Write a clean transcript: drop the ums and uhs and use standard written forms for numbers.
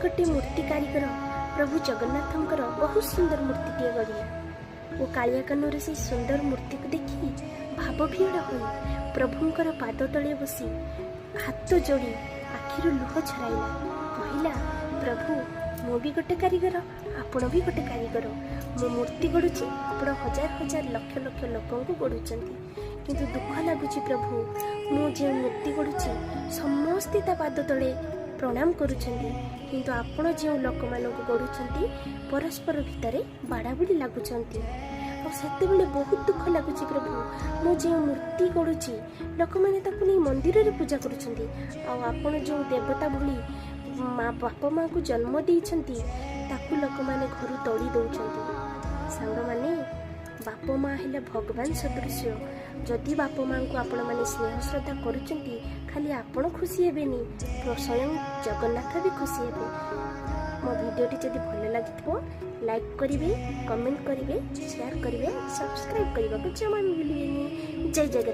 ଗୋଟେ ମୂର୍ତ୍ତି କାରିଗର ପ୍ରଭୁ ଜଗନ୍ନାଥଙ୍କର ବହୁତ ସୁନ୍ଦର ମୂର୍ତ୍ତିଟିଏ ଗଢ଼ିଲା ଓ କାଳିଆ କାହ୍ନୁର ସେଇ ସୁନ୍ଦର ମୂର୍ତ୍ତିକୁ ଦେଖି ଭାବବିହ୍ୱଳ ହୋଇ ପ୍ରଭୁଙ୍କର ପାଦ ତଳେ ବସି ହାତ ଯୋଡ଼ି ଆଖିରୁ ଲୁହ ଝରାଇଲା। କହିଲା, "ପ୍ରଭୁ, ମୁଁ ବି ଗୋଟେ କାରିଗର, ଆପଣ ବି ଗୋଟେ କାରିଗର। ମୁଁ ମୂର୍ତ୍ତି ଗଢ଼ୁଛି, ଆପଣ ହଜାର ହଜାର ଲକ୍ଷ ଲକ୍ଷ ଲୋକଙ୍କୁ ଗଢ଼ୁଛନ୍ତି। କିନ୍ତୁ ଦୁଃଖ ଲାଗୁଛି ପ୍ରଭୁ, ମୁଁ ଯେଉଁ ମୂର୍ତ୍ତି ଗଢ଼ୁଛି, ସମସ୍ତେ ତା ପାଦ ତଳେ ପ୍ରଣାମ କରୁଛନ୍ତି। କିନ୍ତୁ ଆପଣ ଯେଉଁ ଲୋକମାନଙ୍କୁ ଗଢ଼ୁଛନ୍ତି, ପରସ୍ପର ଭିତରେ ବାଡ଼ାବୁଡ଼ି ଲାଗୁଛନ୍ତି। ଆଉ ସେତେବେଳେ ବହୁତ ଦୁଃଖ ଲାଗୁଛି ପ୍ରଭୁ। ମୁଁ ଯେଉଁ ମୂର୍ତ୍ତି ଗଢ଼ୁଛି, ଲୋକମାନେ ତାକୁ ନେଇ ମନ୍ଦିରରେ ପୂଜା କରୁଛନ୍ତି। ଆଉ ଆପଣ ଯେଉଁ ଦେବତା ଭଳି ମା ବାପା ମାଆଙ୍କୁ ଜନ୍ମ ଦେଇଛନ୍ତି, ତାକୁ ଲୋକମାନେ ଘରୁ ତଡ଼ି ଦେଉଛନ୍ତି।" ସାଙ୍ଗମାନେ, ବାପ ମା ହେଲା ଭଗବାନ ସଦୃଶ୍ୟ। ଯଦି ବାପ ମାଆଙ୍କୁ ଆପଣମାନେ ସ୍ନେହ ଶ୍ରଦ୍ଧା କରୁଛନ୍ତି, ଖାଲି ଆପଣ ଖୁସି ହେବେନି, ସ୍ୱୟଂ ଜଗନ୍ନାଥ ବି ଖୁସି ହେବେ। ମୋ ଭିଡ଼ିଓଟି ଯଦି ଭଲ ଲାଗିଥିବ, ଲାଇକ୍ କରିବେ, କମେଣ୍ଟ କରିବେ, ସେୟାର କରିବେ, ସବସ୍କ୍ରାଇବ୍ କରିବାକୁ ଜମା ବି ଭୁଲିବେନି। ଜୟ ଜଗନ୍ନାଥ।